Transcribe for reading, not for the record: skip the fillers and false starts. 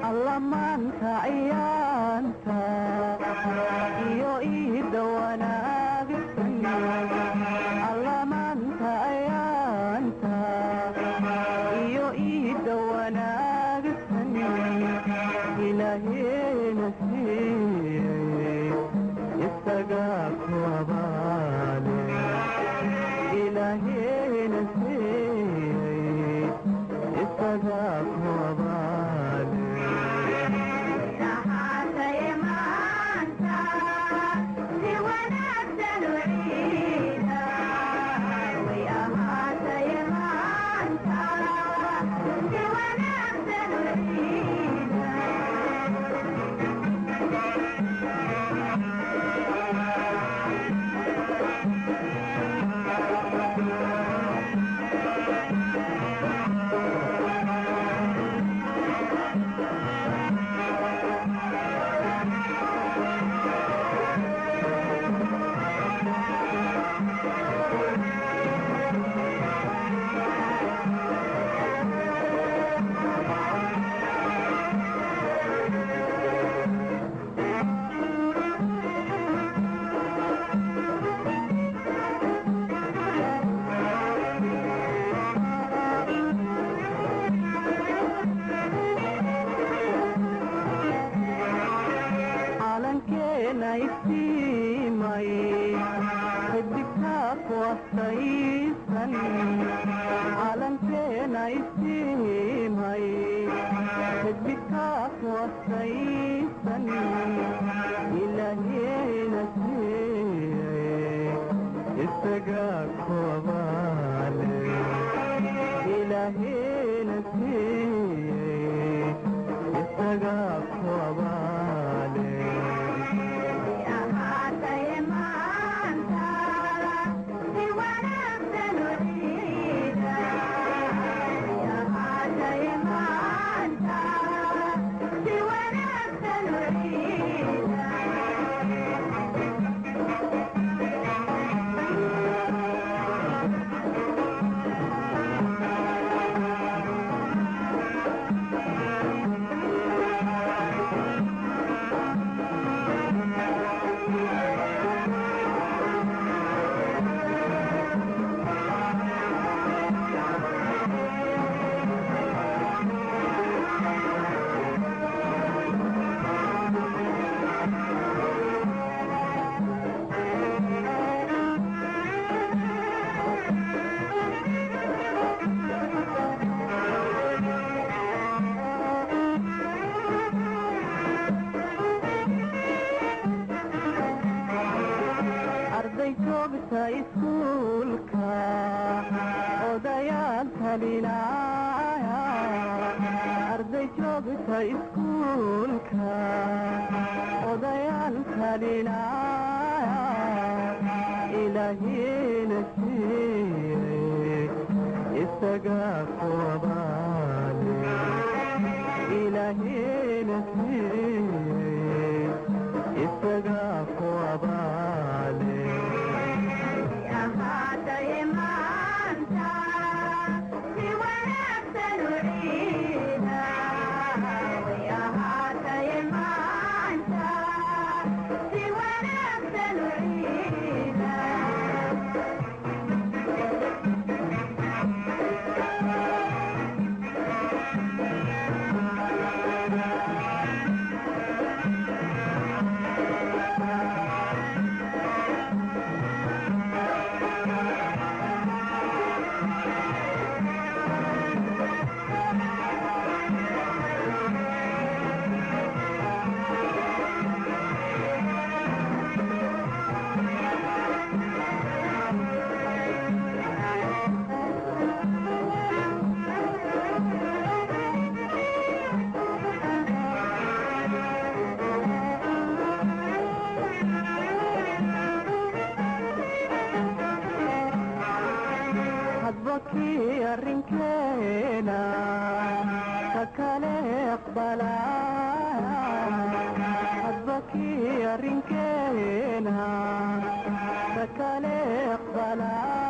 Alla maanta ciyaanta iyo iida wanaagsan, alla maanta ciyaanta iyo iida wanaagsan, ilaahena siiyey isagaa ku abaale, ilaahena siiyey isagaa ku abaale. Ahaataye maanta si wanaagsan u ciida, way ahaataye maanta si wanaagsan u ciida. Calankeena iftiimay xidigtaa ku astaysan, calankeena iftiimay xidigtaa ku astaysan, ilaahena siiyey isagaa ku abaale, ilaahena siiyey isagaa ku abaale. Ahaataye maanta si wanaagsan u ciida, ahaataye maanta si wanaagsan u ciida. Arday joogta iskuulka odayaal talinaya, arday joogta iskuulka odayaal talinaya, ilaahina siiyey isagaa ku abaale, ilaahina siiyey isagaa ku abaale. Ahaataye maanta si wanaagsan u ciida, way ahaataye maanta si wanaagsan u ciida. Hadba kii arrinkeena ka kale aqbalaya, hadba kii Kii arrinkeena sakale aqbalaaye.